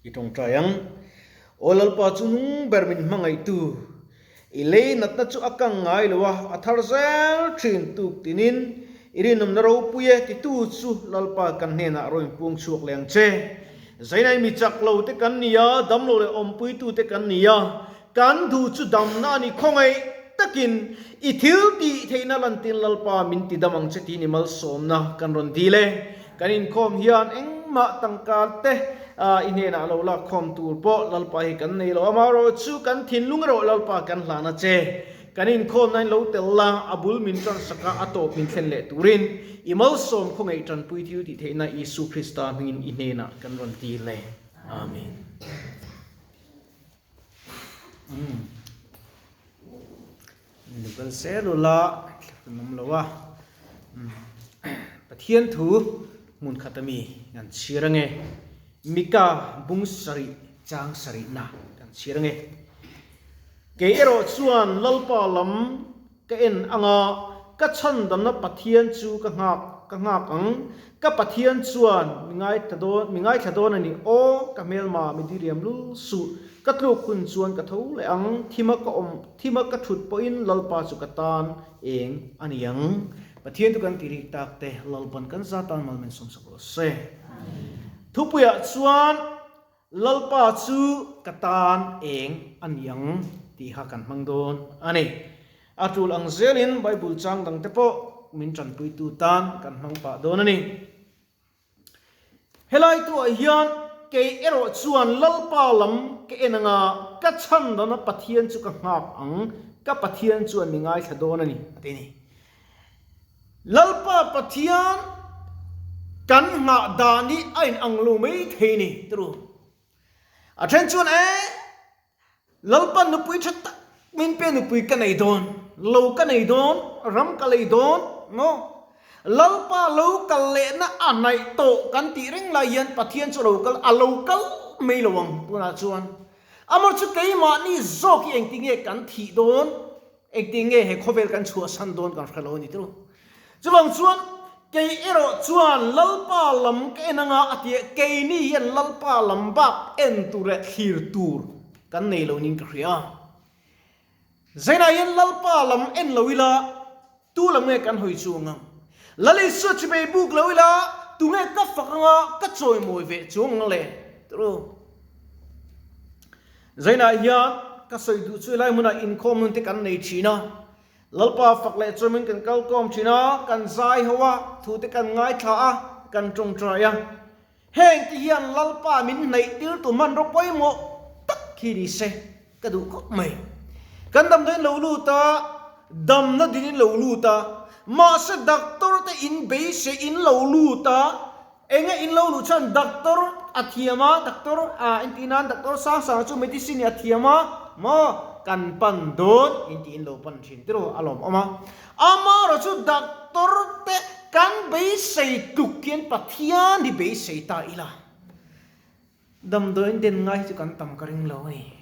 I tawngtai ang. Aw Lalpa chu nung ber min hmangaihtu, i lei natna chu a kang ngai lo a, a thar zel thin tuk tinin i rinawmna ropui e titu chu Lalpa kan hnenah rawn inpuang chhuak leh ang che. Zainai mi chak lo te kan ni a, damlo leh awmpuitu te kan ni a, kan duh chu damna a ni khawngaih takin i thil tih theihna lantin Lalpa min ti dam ang che tiin i malsawmna kan rawn dil e. Kan inkhawm hian engmah tangka te i hnenah lo lak khawm tur pawh Lalpa hi kan nei lo. Amaherawhchu kan thinlung erawh Lalpa kan hlan a che. Kan inkhawmna in lo tel la, a bul min tan sak a, a tawp min thlen leh turin i malsawm khawngaih tanpui thil tih theihna Isu Krista hmingin i hnenah kan rawn dil e. Amen. Nukal sel ula kan awm lo a, Pathian thu hmun khat ami kan chhiar ange, Mika bung sarih chang sarihna kan chhiar ange. Kei erawh chuan Lalpa lam ka en anga ka chhandamna Pathian chu ka nghak ka nghak ang, ka Pathian chuan mi ngaithla dawn mi ngaithla dawn a ni aw, ka hmelma mi diriam lul suh, ka tluk hun chuan ka tho leh ang, thima ka awm thima ka thut pawhin Lalpa chu ka tan eng a ni ang. Pathian chu kan ti rik tak te Lalpan kan za tan mal min sawmsak rawh se. Thupuiah chuan. Lalpa chu ka tan eng a ni ang tih kha kan hmang dawn a ni. A tul ang zelin Bible chang dangte pawh min tanpuitu tan kan hmang pah dawn a ni. Helai tuah hian kei erawh chuan Lalpa lam ka en anga ka chhandana Pathian chu ka nghak ang, ka Pathian chuan mi ngaithla dawn a ni a ti a ni. Lalpa Pathian kan nghah dan hi a in ang lo mai thei ni turu. A then chuan e Lalpa nupui tha tak min pe nupui ka nei dawn, lo ka nei dawn, ram ka lei dawn maw? Lalpa lo kal lehna a hnaih tawh kan tih reng lai hian Pathian chu a lo kal a lo kal mai lo ang tunah chuan. Amah chu keimahni zawk hi engtinge kan thih dawn? Engtin nge he khawvel kan chhuahsan dawn kan hre lo a ni tilo. Chuvang chuan kei erawh chuan Lalpa lam ka en anga a ti a, keini hian Lalpa lam bak en tur leh thlir tur kan nei lo niin ka hria. Zainah hian Lalpa lam en lo ila tu lam nge kan hawi chuang ang? Lal Isua chibei buk lo ila tunge ka fak anga ka chawimawi ve chuang ang le? Tiro. Zainah hian ka sawi duh chu helai hmunah inkhawm hun te kan nei thin a, Lalpa fak leh chuamin kan kal kawm thin a, kan zai ho a, thu te kan ngaithla a, kan tawngtai a. Heng te hian Lalpa min hnaih tir tu hmanraw pawimawh tak hi ni se ka duh khawp mai. Kan damdawiin lo lut a, damna dinin lo lut a, mahse doctor te in beisei in lo lut a, Enge in lo luh chuan doctor a thiam a, doctor a intih nan doctor sang sang chu medicine a thiam a maw kan pan dawn intih in lo pan thin tiraw a lawmawm a. Amaherawh chu doctor te kan beisei tluk hian Pathian hi beisei ta ila. Damdawiin den ngai hi chu kan tam ka ring lo a ni.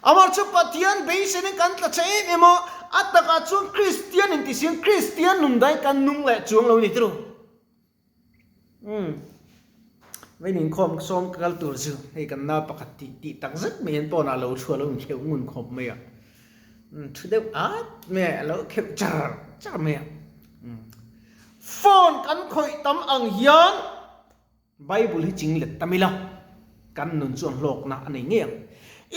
Amah chu Pathian beiseina kan tla che em em a, a takah chuan Kristian intisiam Kristian nun dai kan nung leh chuang lo a ni tiraw. Umm Vein inkhawm sawm ka kal tur chu hei kan nau pakhat tih tih tak zet mai hian pawnah lo thu a lo inkheuh ngun khawp mai a, umm thu deuh at mai a, a lo kheuh char char mai a, umm phone kan khawih tam ang hian Bible hi ching let tam ila kan nun chuan hlawkna a nei ngei ang.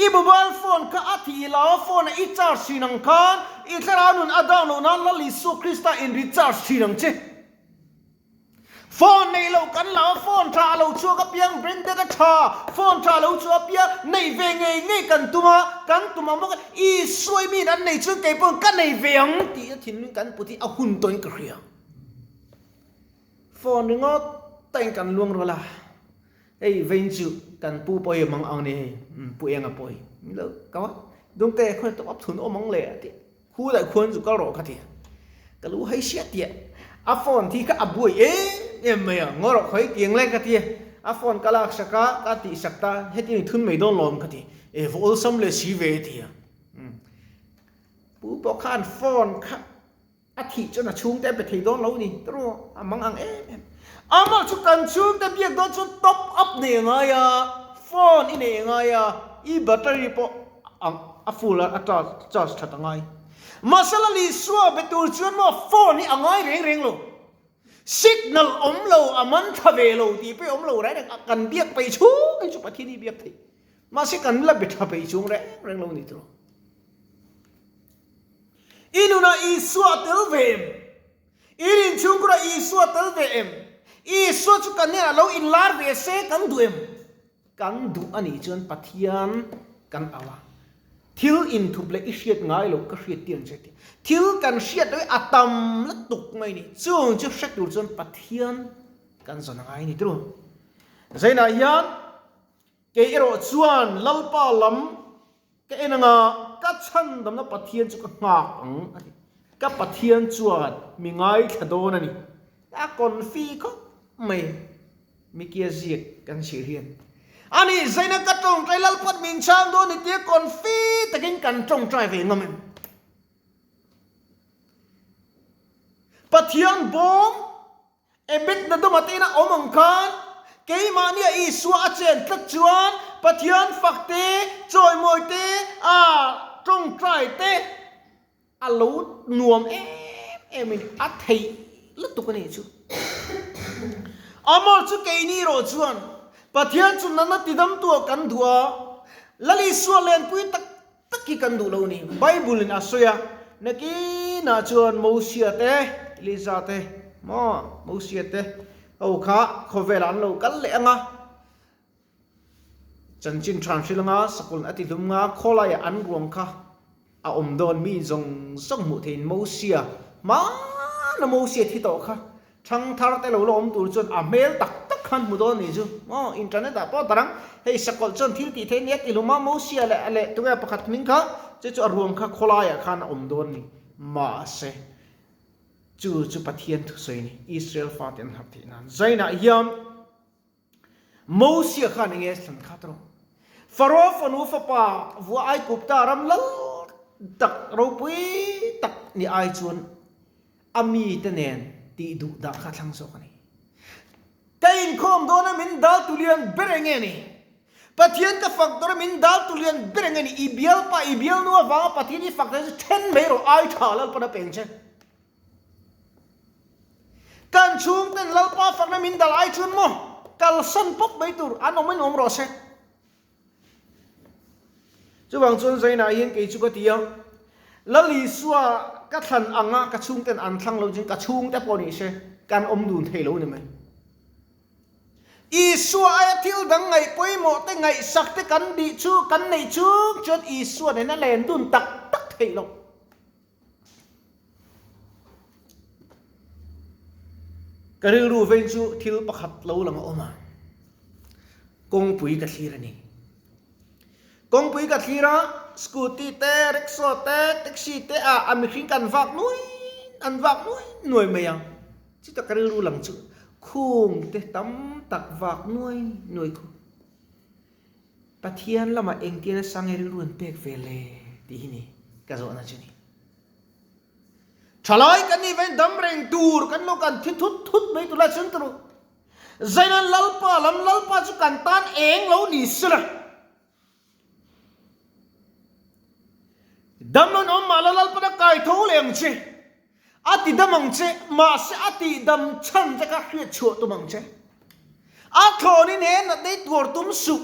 I mobile phone kha a thih lo a phone a i charge thin ang khan i thlarau nun a down loh nan Lal Isua Krista in recharge thin ang che. Phone neih loh kan la a, phone tha a lo chhuak apiang branded a tha, phone tha a lo chhuah apiang neih ve ngei ngei kan tum a, kan tum ang bawk a, Isua i miin an nei chuan kei pawhin ka nei ve ang tih a thinlung kan put hi a hun tawhin ka hria. Phone ringawt tain kan luang rual a, hei vein chu kan pu pawh hi a mang ang ni hei, pu enga pawh hi, lo ka va dungte khawi tawp up thun awm ang le a ti. Khu leh khuan chu kal rawh ka ti. Ka lu hei hriat tih a phone thi kha a buai em em mai a, ngaw rawh khawi tiang leng ka ti. A phone ka lak sak a, ka tih sak ta, heti ni thun mai dawn lawm ka ti. E va awlsam leh si ve ti a. Pu pawh khan phone kha a thih chuan a chhungte a pe thei dawn lo ni, ta rawh a mang ang em em. Amah chu kan chhungte biak dawn chuan top up nei a ngai a. phone i nei a ngai a, i battery pawh a full a, a charge that a ngai. Mahse Lal Isua be tur chuan maw phone hi a ngai reng reng lo. Signal awm lo, a man tha ve lo tih pawh awm lo reng reng a, kan biak peih chhung hi chu Pathian hi biak theih. Mahse kan la be tha peih chung reng reng lo ni tawh. I nunah Isua a tel ve em? I rinchhungkurah Isua a tel ve em? Isua chu kan hnenah lo inlar ve se kan duh em? Kan duh a nih chuan Pathian kan au a, thil inthup leh i hriat ngai loh ka hriat tir ang che tih. Thil kan hriat loh hi a tam lutuk mai ni. Chung chu hre tur chuan Pathian kan zawn a ngai ni turu. Zainah hian kei erawh chuan Lalpa lam Ka en anga ka chhandamna Pathian chu ka nghak ang a ti. Ka Pathian chuan mi ngaithla dawn a ni. A confi khawp mai Mikia ziak kan chhir hian. A nih zaina ka tawngtai Lalpat min chhang dawn ni tia confi takin kan tawngtai ve ngam em? Pathian bawm Abednadoma te ina awm ang khan keimahnia Isua a chen tlat chuan Pathian fak te, chawimawi te, a tawngtai te a lo nuam em em in a theih lutuk a nih chu. Amor chu keini erawh chuan Pathian chu nana tidamtua kan duh a, Lal Isua lenpui tak tak hi kan duh lo ni. Bible in a sawi a, nakinah chuan Mosia te, Elija te, maw Mosia te ho kha khawvelah an lo kal leh ang a, chanchin than hrilh anga sakawlh a ti hlum nga, khawlaiah an ruang kha a awm dawn mi zawng zawng hmuh theihin Mosia hmana Mosia thi tawh kha Thangthar te lo la awm tur chuan a hmel tak tak khan hmu dawn ni chu maw internet ah pawh darang hei sakawlh chuan thil tih theih nia ti hlum a Mosia leh leh tunge pakhat hming kha chu chu a ruang kha khawlai ah khan a awm dawn ni mahse chu chu Pathian thusawi ni Israel fate an harh theih nan Zainah hian Mosia khan enge thlan khat rawh Pharaoh fanu fapa vua Aigupta ram lal tak ropui tak ni ai chuan a mite nen tih duh dah kha thlang zawk a ni. Ka inkhawm dawn a min dal tu lian ber enge ni? Pathian ka fak dawn a min dal tu lian ber enge ni? I bialpa, i bialnu avanga Pathian i fak dawn chu then mai rawh, ai tha Lalpan a peng che. Kan chhungten Lalpa fakna min dal ai chuan maw kalsan pawp mai tur an awm in awm rawh se. Chuvang chuan Zainah hian kei chu ka ti a, Lal Isua ka thlan anga ka chhungten an thlang lo chuan ka chhungte pawh ni se kan awm dun thei lo ni mai. Isua aia thil dang ngaih pawimawh te ngaihsak te kan dih chu kan neih chung chuan Isua nena len dun tak tak theih loh. Ka rilru vein chu thil pakhat lo lang a awm a, kawngpui ka thlir a ni. Kawngpui ka thlir a, scooty te, rickshaw te, taxi te ah a mihring kan vak nuai an vak nuai nuai mai a, chutah ka rilru lang chu khung te tam tak vak nuai nuai khu. Pathian lamah engtin a sang e rilru an pek ve le tih hi ni ka zawhna chu ni. Thalai kan nih vein dam reng tur kan lo kan thi thut thut mai tur lai chuan turu Zainan Lalpa lam Lalpa chu kan tan eng lo ni sela. Dam an awm mahla Lalpan a kai tho leh ang che. A ti dam ang che, mahse a tih dam chhan che kha hriat chhuah tum ang che. A thlawnin he natna i tuar tum suh.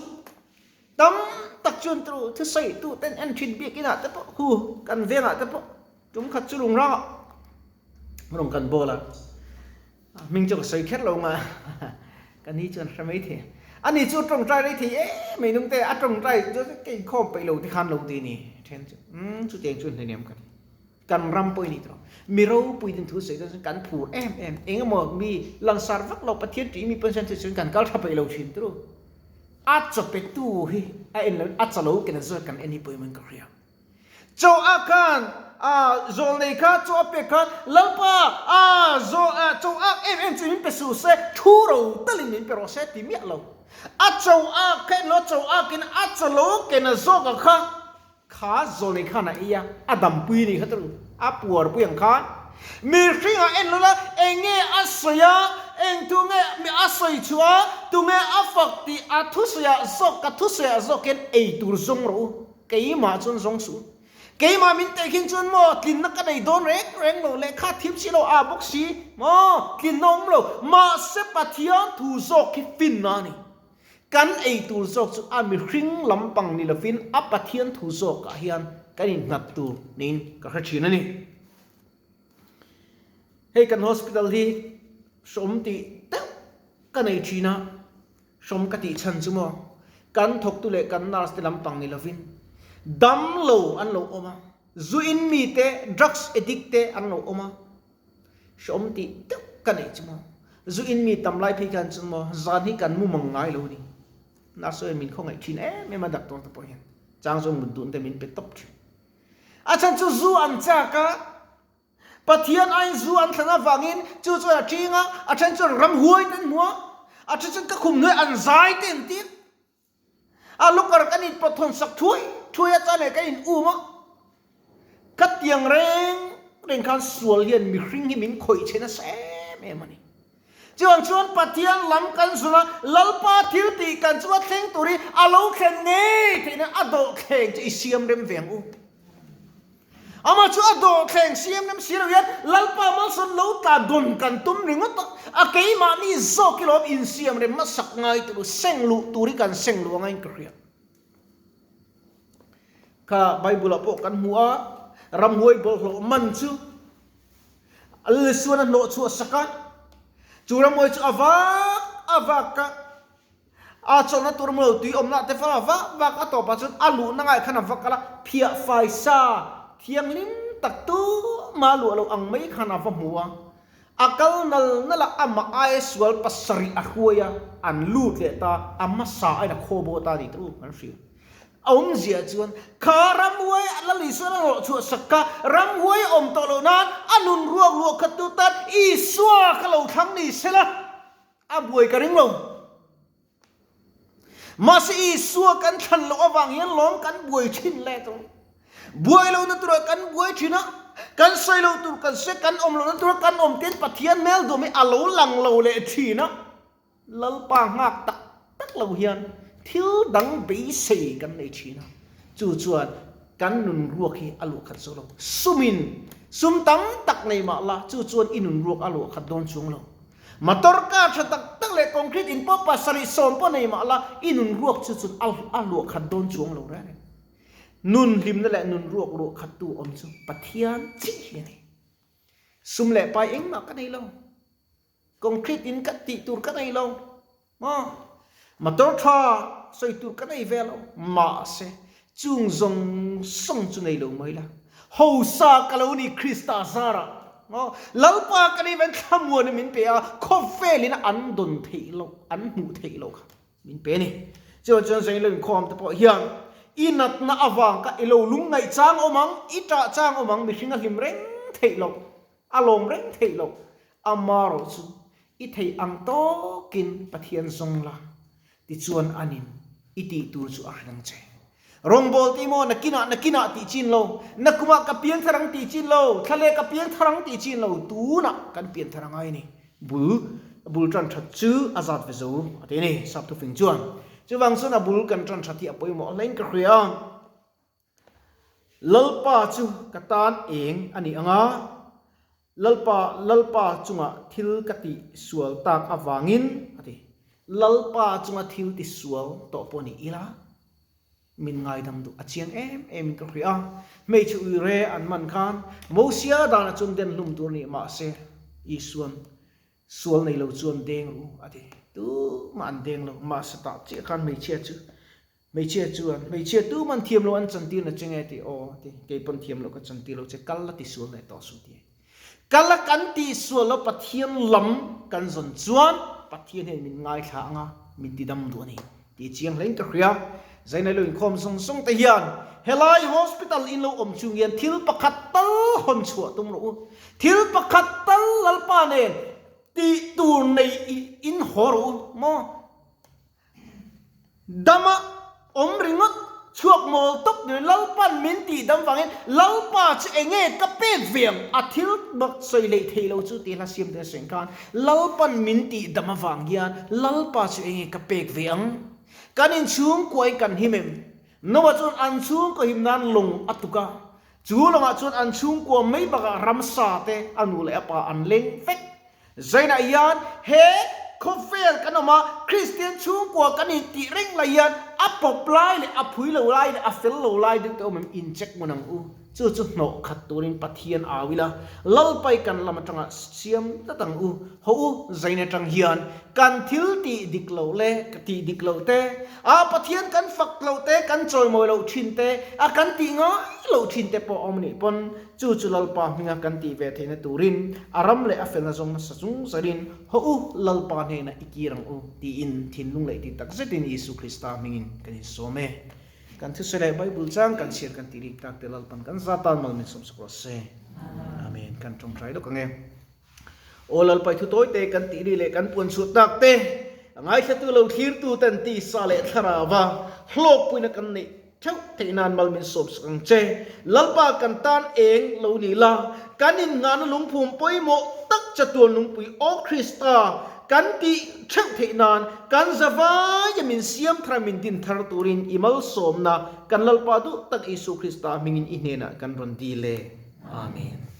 Tam tak chuan tu thusawi tu ten en thin bik inah te pawh hu kan vengah te pawh tum khat chu lungrangah rawn kan bawl a. Hming chu ka sawi kher lo nga ka ni chuan hre mai thei. Ani chu tawngtai rei thei em mai nung te a tawngtai chu ka inkhawm peih lo te khan lo ti ni then chu umm chutiang chu hnainem ka ti. Kan ram pawh i ni tawh. Mi ropui din thu sawi dawn chuan kan phur em em. Eng emaw mi langsar vak lo Pathian tih mi pawn chuan chuan kan kal tha peih lo thin turu. A chawpetu hi a en lo a chalo ken a zawt kan en hi pawimawh in ka hria. Chaw a khan a zawlnei kha chaw a pek khan Lalpa a zaw a chaw ak em em chu min pe suh se thu ro talin min pe rawh se ti miah lo. A chaw ak kha en lo chaw akin a chalo ken a zawk a kha Kha zawlnei khan a ei a, a dampui a nih kha tawh, a puarpui ang khan. Mihringah en lo la, eng nge a sawi a, eng tu nge a sawi chhuah a, tu nge a fak tih a thusawiah zawk ka thusawiah zawk hian ei tur zawng rawh u, keimah chuan zawng suh u. Keimah min teh khin chuan maw tlinna ka nei dawn reng reng lo, lehkha thim si lo, ah bawk si maw tlinna awm lo, mahse Pathian thu zawk hi finna a ni. Kan ei tur zawk chu a mihring lampang ni lovin a Pathian thu zawkah hian kan innghat tur niin ka hre thin a ni. Hei kan hospital hi hrawm tih deuh ka nei thin a, hrawm ka tih chhan chu maw kan thawktu leh kan nurse te lampang ni lovin damlo an lo awm a, zu in mi te, drugs addict te an lo awm a, hrawm tih deuh ka nei chu maw zu in mi tam lai phei khan chuan maw zan hi kan mu mang ngai lo a ni. Nurse ho hian min khawngaih thin em em a, doctor te pawh hian chang zawng mut duhna te min pe tawp thin. A chhan chu zu an chak a, Pathian aiin zu an thlan avangin chu chuan a ṭing a, a ṭhen chuan ramhuai te an hmu a, a ṭhen chuan ka khum hnuai an zai te an ti a. A locker kan in pawt thawn sak thuai thuai a, chuan leh kan in um a. Ka tiang reng reng khan sual hian mihring hi min khawih chhe nasa em em a ni. Chuvang chuan Pathian lam kan zun a, Lalpa thil tih kan chunga thleng tur hi a lo thlen ngei theihna a dawhthleng chu i siam rem ve ang u. Amah chu a dawhthleng siam rem si lo hian Lalpa malsawn lo tla dawn kan tum ringawt a, a keimahni zawk hi lawm insiam rem hmasak ngai tur u, seng luh tur hi kan seng luh angain ka hria. Kha Bible ah pawh kan hmu a, ramhuai bawlhhlawh man chu Lisuan a hnawh chhuah sak a, chu ramhuai chu a vak a vak a, a chawlhna tur maw tui awmna te fal a vak vak a tawpah chuan a luhna ngaiah khan a va kal a, phiah fai sa thianghlim tak tumah luah lo ang mai khan a va hmu a, a kal nal nal a, amah aia sual pasarih a hruai a, an lut leh ta, a hmasa aiin a khaw baw ta a ni tawh an hria. A awmzia chuan kha ramhuai a la Isuan a rawh chhuah sak kha ramhuai a awm tawh loh nan a nun ruak luah khat tu tan Isua kha lo thlang ni se la, a buai ka ring lo. Mahse Isua kan thlan loh avang hian lawm kan buai thin le tawh. Buai lohna turah kan buai thin a, kan sawi loh tur kan sawi, kan awm lohna turah kan awm ten Pathian hmel duam hi a lo lang lo leh thin a. Lalpa nghak tak tak lo hian thil dang beisei kan nei thin a, chu chuan kan nun ruak hi a luah khat zo lo. Sumin sum tam tak nei mah la, chu chuan i nun ruak a luah khat dawn chuang lo. Motor car tha tak tak leh concrete in pawh 70 pawh nei mah la, i nun ruak chu chuan a luah khat dawn chuang lo reng reng. Nun hlimna leh nun ruak luah khattu awm chu Pathian chiah hi a ni. Sum leh pai engmah ka nei lo. Concrete in ka tih tur ka nei lo maw? Motor tha sawi tur ka nei ve lo. Mahse, chung zawng zawng chu nei lo mai la. Hosa ka lo ni Krista zarah maw? Lalpa ka nih ven thlamuan in min pe a, khawvel in an dawn theih loh, an hmuh theih loh kha min pe a ni. Chuvang chuan zain lo inkhawm te pawh hian i natna avang kha i lo lungngaih chang awm ang, i ṭah chang awm ang, mihring a hlim reng theih loh. A lawm reng theih loh, amarawh chu i theih ang tawkin Pathian zawng la, tichuan anin i tih tur chu a hre ang che. Rawngbâwl tih maw nakinah nakinah tih chin lo, nakumah ka piang thar ang tih chin lo, thlaleh ka piang thar ang tih chin lo, tunah kan pian thar a ngai a ni. Bul, bul ṭan ṭhat chu a zat ve zo a ti a ni, sap thufing chuan. Chuvang chuan a bul kan ṭan ṭhat hi a pawimawh hlein ka hria. Lalpa chu ka tan eng a ni ang a, Lalpa, Lalpa chunga thil ka tih sual tak avangin, a ti. Lalpa chunga thil ti sual tawh pawh ni ila, min ngaidam duh a chiang em em in ka hria a. Hmeichhe uire an man khan Mosia danah chuan den hlum tur a ni, mahse Isuan Sual nei lo chuan deng ru a ti. Tumah an deng lo. Mahse tah chiah khan hmeichhia chu hmeichhia chuan hmeichhia tuman thiam lo an chantir na che nge ti aw a ti. Kei pawn thiam lo ka chantir lo che kal la ti sual leh tawh suh ti. Kal a kan tih sual lo Pathian lam kan zawn chuan Pathian hian min ngaithla anga min ti dam duh a ni. Tih chiang hlein ka hria. Zainai lo inkhawm zawng zawng te hian helai hospital in lo awm chung hian thil pakhat tal hawn chhuah tum rawh u. Thil pakhat tal Lalpa nen tih tur nei in haw rawh u maw? Dama awm ringawt chhuak Thluak mawl tawp ni Lalpan min tih dam vangin Lalpa chu enge ka pek ve ang? A thil bak sawi leh thei lo chu tih hla siam te sawi khan Lalpan min tih dam avang hian Lalpa chu enge ka pek ve ang? Kan inchhungkua in kan him em? Noah chuan an chhungkaw him nan lawng a tuk a, chu lawngah chuan an chhungkua mai bakah ramsa te a nu leh a pa an leng vek. Zainah hian he khawvel kan awm a, Kristian chhungkua kan intih reng lai hian a pawp lai leh a phui lo lai leh a fel lo lai deuh te awm em incheck ngun ang u. Chu chu hnawh khat turin Pathian au ila, Lalpai kan lam atanga siam tlat ang u. Haw u, zain atang hian kan thil tih dik loh leh tih dik loh te, a Pathian kan fak loh te, kan chawimawi loh thin te, a kan tih ngai loh thin te pawh a awm anih pawn, chu chu Lalpa hminga kan tih ve theihna turin a ram leh a felna zawng hmasa chung zarin haw u, Lalpa hnenah i kir ang u, tiin thinlung leh tih tak zetin Isu Krista hmingin kan insawm e. Kan thusawi leh Bible chang kan chhiar kan tih rik tak te Lalpan kan za tan mal min sawmsak rawh se. Amen. Kan tawngtai lawk ang e. Aw Lalpai thu tawi te kan tih ri leh kan puan chhuah tak te, a ngaithlatu lo thlirtu ten tisa leh thlarau a hlawkpuina kan neih theuh theih nan mal min sawmsak ang che. Lalpa kan tan eng lo ni la, kan innghahna lungphum pawimawh tak chatuan lungpui Aw Krista Kan tih theuh theih nan kan zavaia min siam thar min din thar turin i malsawmna kan Lalpa duh tak Isu Krista hmingin i hnenah kan rawn dil e. Amen.